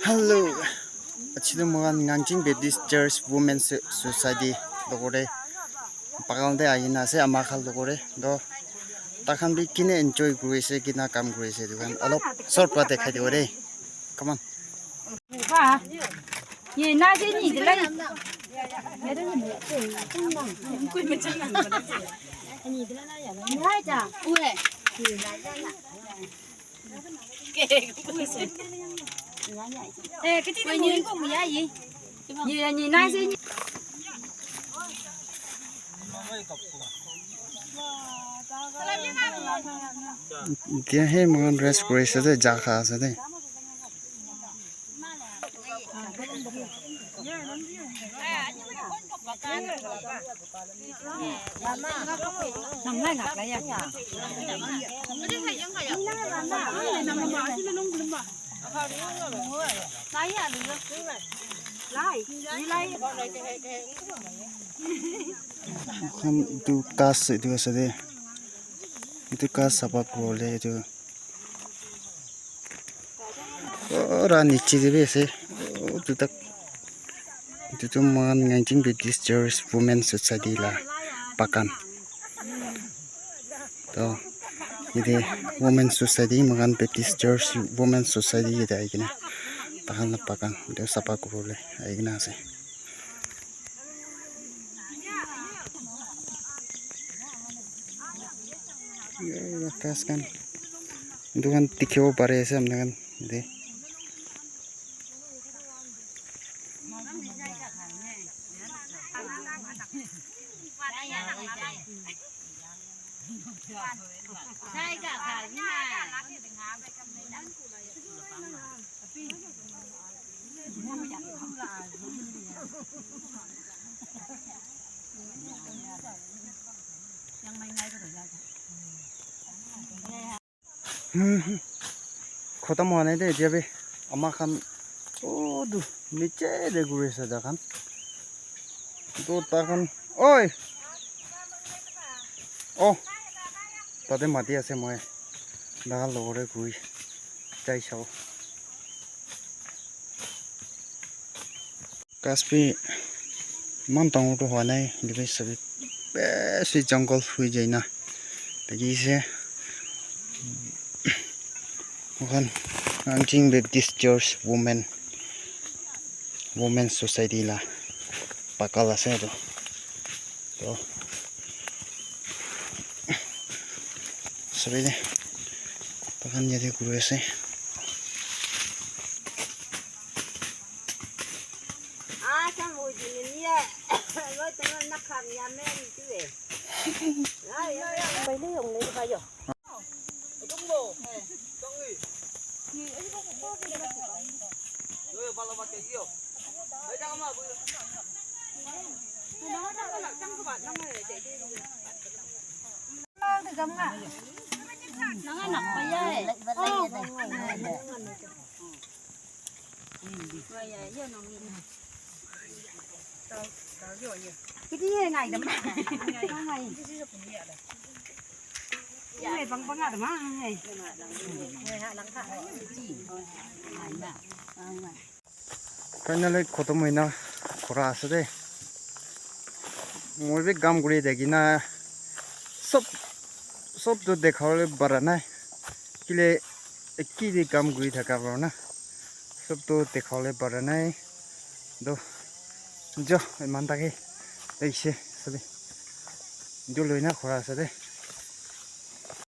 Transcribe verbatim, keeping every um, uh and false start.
Hello. Achi tu moikhan Ngangching Baptist Church Women's Society logore bagal te ahina ase ama khan logore. To takhan bi kine enjoy kuri ase, kina kam kuri ase, etu khan alop short pra dekhai dibo de. Come on. Dia he moikhan rest kuri ase de, ja kha ase de. Khan etu ghas etu ase de. Etu ghas sapha kuribole etu. Pura niche te bi ase. Utu tak. Etu tu moikhan Ngangching Baptist Church Women Society la bagan. To yate Women Society, moikhan Baptist Church Women Society yate ahi kena takhan la bagan etu sapha kuribole ahi kena ase. Ghas khan etu khan dikhibo pari ase apni khan yate. Hmm, hmm. Khotom hua nai de, etia bi ama khan, oh, tu niche de guri ase takhan. Tu takhan, oi! Oh, tate mati ase, moi takhan logore guri jai sabo. Ghas bi eman dangor toh hua nai, hoilebi sabi bishi jungle hoi jai na thaki ase. Moikhan Ngangching Baptist Church Women, Women Society la bagal ase etu. To sabi de, takhan yate kuri ase. Finally, khotom hoina khora ase de. Moi bi kam kuri thaki na sob, sob tu dekha bole para nai. Kile eki de kam kuri thaka para na. Sob tu dekha bole para nai. Do, jo, eman take. Eise, sabi. Etu loi na khora ase de.